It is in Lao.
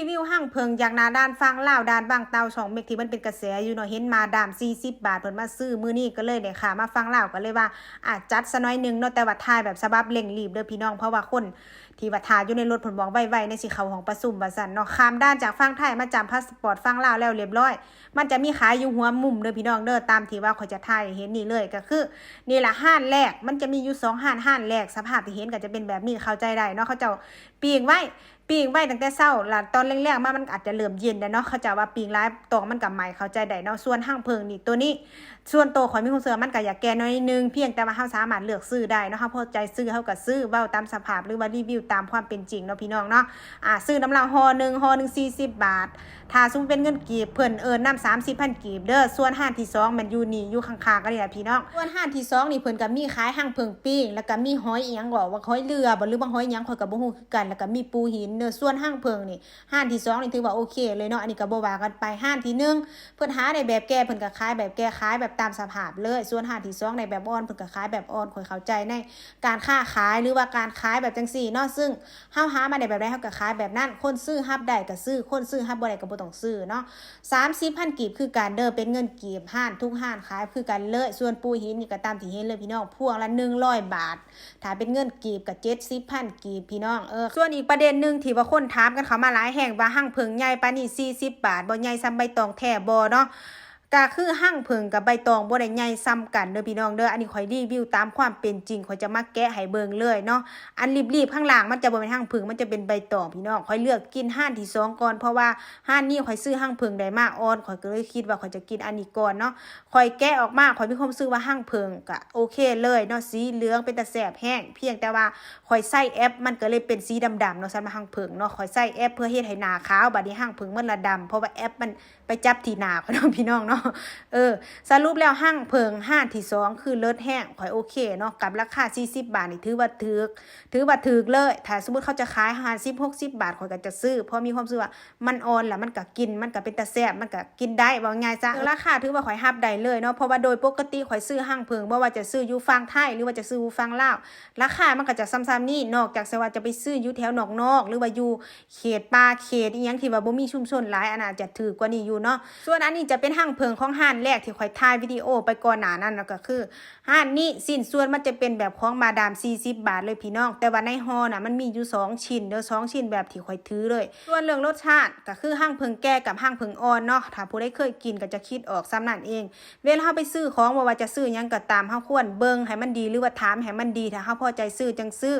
ຣີວິວຮັງເຜິ້ງຈາກໜ້າດ່ານຝັ່ງລາວ ດ່ານວັງເຕົ່າ ຊ່ອງເມັກທີ່ມັນເປັນກະແສຢູ່ເນາະ ເຫັນມາດາມສີ່ສິບບາດ ເພິ່ນມາຊື້ ມື້ນີ້ກໍເລີຍໄດ້ຂ້າມມາຝັ່ງລາວ ກໍເລີຍວ່າ ອາດຈັດຊະໜ້ອຍໜຶ່ງເນາະ ແຕ່ວ່າຖ່າຍແບບສະບັບເລັ່ງລີບເດີພີ່ນ້ອງ ເພາະວ່າຄົນທີ່ວ່າຖ້າຢູ່ໃນລົດ ເພິ່ນບອກໄວໆ ໃນຊິເຂົ້າຫ້ອງປະຊຸມວ່າຊັ້ນເນາະ. ຂ້າມດ່ານຈາກຝັ່ງໄທມາຈ້ຳພາສປອດຝັ່ງລາວແລ້ວລຽບຮ້ອຍ ມັນຈະມີຂາຍຢູ່ຫົວມຸມເດີພີ່ນ້ອງເດີ ຕາມທີ່ວ່າຂ້ອຍຈະຖ່າຍໃຫ້ເຫັນນີ້ເລີຍ ກໍຄືນີ້ລະ ຮ້ານແລກ ມັນຈະມີຢູ່ສອງຮ້ານ ຮ້ານແລກສະພາບທີ່ເຫັນກໍຈະເປັນແບບນີ້ ເຂົ້າໃຈໄດ້ເນາະ ເຂົາເຈົ້າ ປີ້ງໄວ້ ປີ້ງໄວ້ຕັ້ງແຕ່ເຊົ້າລະ ຕອນແລງໆມາມັນອາດຈະເລີ່ມເຢັນແລ້ວເນາະ ເຂົາເຈົ້າວ່າປີ້ງຫຼາຍ ຕອງມັນກໍໄໝ້ ເຂົ້າໃຈໄດ້ເນາະ. ສ່ວນຮັງເຜິ້ງນີ້ ໂຕນີ້ ສ່ວນໂຕຂ້ອຍມີຄວາມເຊື່ອວ່າມັນກໍຢາກແກ່ໜ້ອຍໜຶ່ງ ພຽງແຕ່ວ່າເຮົາສາມາດເລືອກຊື້ໄດ້ເນາະ ເຮົາພໍໃຈຊື້ເຮົາກໍຊື້ ເວົ້າຕາມສະພາບ ຫຼືວ່າຣີວິວຕາມຄວາມເປັນຈິງເນາະພີ່ນ້ອງເນາະ. ອາ ຊື້ນຳລາວຫໍ່ໜຶ່ງ ຫໍ່ໜຶ່ງສີ່ສິບບາດ ຖ້າສົມມຸດເປັນເງິນກີບ ເພິ່ນເອີ້ນນຳສາມສິບພັນກີບເດີ. ສ່ວນຮ້ານທີສອງແມ່ນຢູ່ນີ້ ຢູ່ຂ້າງໆກັນນີ້ລະພີ່ນ້ອງ. ສ່ວນຮ້ານທີສອງນີ້ ເພິ່ນກໍມີຂາຍຮັງເຜິ້ງປີ້ງ ແລ້ວກໍມີຫອຍອີ່ຫຍັງເກາະ ວ່າຫອຍເຫຼືອບໍ່ ຫຼືວ່າຫອຍຫຍັງ ຂ້ອຍກໍບໍ່ຮູ້ຄືກັນ ແລ້ວກໍມີປູຫີນເດີ. ສ່ວນຮັງເຜິ້ງນີ້ ຮ້ານທີສອງນີ້ຖືວ່າໂອເຄເລີຍເນາະ ອັນນີ້ກໍບໍ່ວ່າກັນໄປ. ຮ້ານທີໜຶ່ງ ເພິ່ນຫາໄດ້ແບບແກ່ ເພິ່ນກໍຂາຍແບບແກ່ ຂາຍແບບຕາມສະພາບເລີຍ. ສ່ວນຮ້ານທີສອງໄດ້ແບບອ່ອນ ເພິ່ນກໍຂາຍແບບອ່ອນ. ຂ້ອຍເຂົ້າໃຈໃນ ການຄ້າຂາຍ ຫຼືວ່າການຂາຍແບບຈັ່ງຊີ້ເນາະ ຊຶ່ງເຮົາຫາມາໄດ້ແບບໃດ ເຮົາກໍຂາຍແບບນັ້ນ ຄົນຊື້ຮັບໄດ້ກໍຊື້ ຄົນຊື້ຮັບບໍ່ໄດ້ກໍບໍ່ຕ້ອງຊື້ເນາະ. ສາມສິບພັນກີບຄືກັນເດີ ເປັນເງິນກີບ ຮ້ານທຸກຮ້ານຂາຍຄືກັນເລີຍ. ສ່ວນປູຫີນນີ້ກໍຕາມທີ່ເຫັນເລີຍພີ່ນ້ອງ ພວງລະໜຶ່ງຮ້ອຍບາດ ຖ້າເປັນເງິນກີບກໍເຈັດສິບພັນກີບພີ່ນ້ອງ. ເອີ ສ່ວນອີກປະເດັນໜຶ່ງທີ່ວ່າຄົນຖາມກັນເຂົ້າມາຫຼາຍແຮງວ່າ ຮັງເຜິ້ງໃຫຍ່ປານນີ້ສີ່ສິບບາດບໍ່ ໃຫຍ່ສ່ຳໃບຕອງແທ້ບໍ່ເນາະ ກະຄືຮັງເຜິ້ງກັບໃບຕອງບໍ່ໄດ້ໃຫຍ່ສ່ຳກັນເດີພີ່ນ້ອງເດີ. ອັນນີ້ຂ້ອຍຣີວິວຕາມຄວາມເປັນຈິງ ຂ້ອຍຈະມາແກະໃຫ້ເບິ່ງເລີຍເນາະ. ອັນລີບໆຂ້າງລ່າງມັນຈະບໍ່ແມ່ນຮັງເຜິ້ງ ມັນຈະເປັນໃບຕອງພີ່ນ້ອງ. ຂ້ອຍເລືອກກິນຮ້ານທີສອງກ່ອນ ເພາະວ່າຮ້ານນີ້ຂ້ອຍຊື້ຮັງເຜິ້ງໄດ້ມາອ່ອນ ຂ້ອຍກໍເລີຍຄິດວ່າຂ້ອຍຈະກິນອັນນີ້ກ່ອນເນາະ. ຂ້ອຍແກະອອກມາ ຂ້ອຍມີຄວາມຮູ້ສຶກວ່າຮັງເຜິ້ງກະໂອເຄເລີຍເນາະ ສີເຫຼືອງເປັນຕາແຊບແຮງ ພຽງແຕ່ວ່າຂ້ອຍໃຊ້ແອັບ ມັນກໍເລີຍເປັນສີດຳໆເນາະ ຊັ້ນວ່າຮັງເຜິ້ງເນາະ. ຂ້ອຍໃຊ້ແອັບເພື່ອເຮັດໃຫ້ໜ້າຂາວ ບາດນີ້ຮັງເຜິ້ງມັນລະດຳ ເພາະວ່າແອັບມັນ ໄປຈັບທີ່ໜ້າຂ້ອຍເນາະພີ່ນ້ອງເນາະ. ເອີ ສະຫຼຸບແລ້ວຮັງເຜິ້ງຮ້ານທີສອງຄືເລີດແຮງ ຂ້ອຍໂອເຄເນາະ ກັບລາຄາສີ່ສິບບາດນີ້ ຖືວ່າຖືກ ຖືວ່າຖືກເລີຍ. ຖ້າສົມມຸດເຂົາຈະຂາຍຫ້າສິບ ຫົກສິບບາດ ຂ້ອຍກໍຈະຊື້ ເພາະມີຄວາມຮູ້ສຶກວ່າມັນອ່ອນ ແລ້ວມັນກໍກິນ ມັນກໍເປັນຕາແຊບ ມັນກໍກິນໄດ້ ເວົ້າງ່າຍຊະ. ເອີ ລາຄາຖືວ່າຂ້ອຍຮັບໄດ້ເລີຍເນາະ ເພາະວ່າໂດຍປົກກະຕິຂ້ອຍຊື້ຮັງເຜິ້ງ ບໍ່ວ່າຈະຊື້ຢູ່ຝັ່ງໄທ ຫຼືວ່າຈະຊື້ຢູ່ຝັ່ງລາວ ລາຄາມັນກໍຈະສ່ຳໆນີ້ ນອກຈາກແຕ່ວ່າຈະໄປຊື້ຢູ່ແຖວນອກໆ ຫຼືວ່າຢູ່ ເຂດປ່າເຂດອີ່ຫຍັງທີ່ວ່າບໍ່ມີຊຸມຊົນຫຼາຍ ອັນນັ້ນອາດຈະຖືກກວ່ານີ້ຢູ່ເນາະ. ສ່ວນອັນນີ້ຈະເປັນຮັງເຜິ້ງຂອງຮ້ານແລກທີ່ຂ້ອຍຖ່າຍວິດີໂອໄປກ່ອນໜ້ານັ້ນ ກໍຄືຮ້ານນີ້ ຊິ້ນສ່ວນມັນຈະເປັນແບບຂອງມາດາມສີ່ສິບບາດເລີຍພີ່ນ້ອງ ແຕ່ວ່າໃນຫໍ່ນະມັນມີຢູ່ສອງຊິ້ນເດີ ສອງຊິ້ນແບບທີ່ຂ້ອຍຖືເລີຍ. ສ່ວນເລື່ອງລົດຊາດກໍຄືຮັງເຜິ້ງແກ່ກັບຮັງເຜິ້ງອ່ອນເນາະ ຖ້າຜູ້ໃດເຄີຍກິນກໍຈະຄິດອອກສ່ຳນັ້ນເອງ. ເວລາເຮົາໄປຊື້ຂອງ ບໍ່ວ່າຈະຊື້ຫຍັງກໍຕາມ ເຮົາຄວນເບິ່ງໃຫ້ມັນດີ ຫຼືວ່າຖາມໃຫ້ມັນດີ ຖ້າເຮົາພໍໃຈຊື້ຈັ່ງຊື້.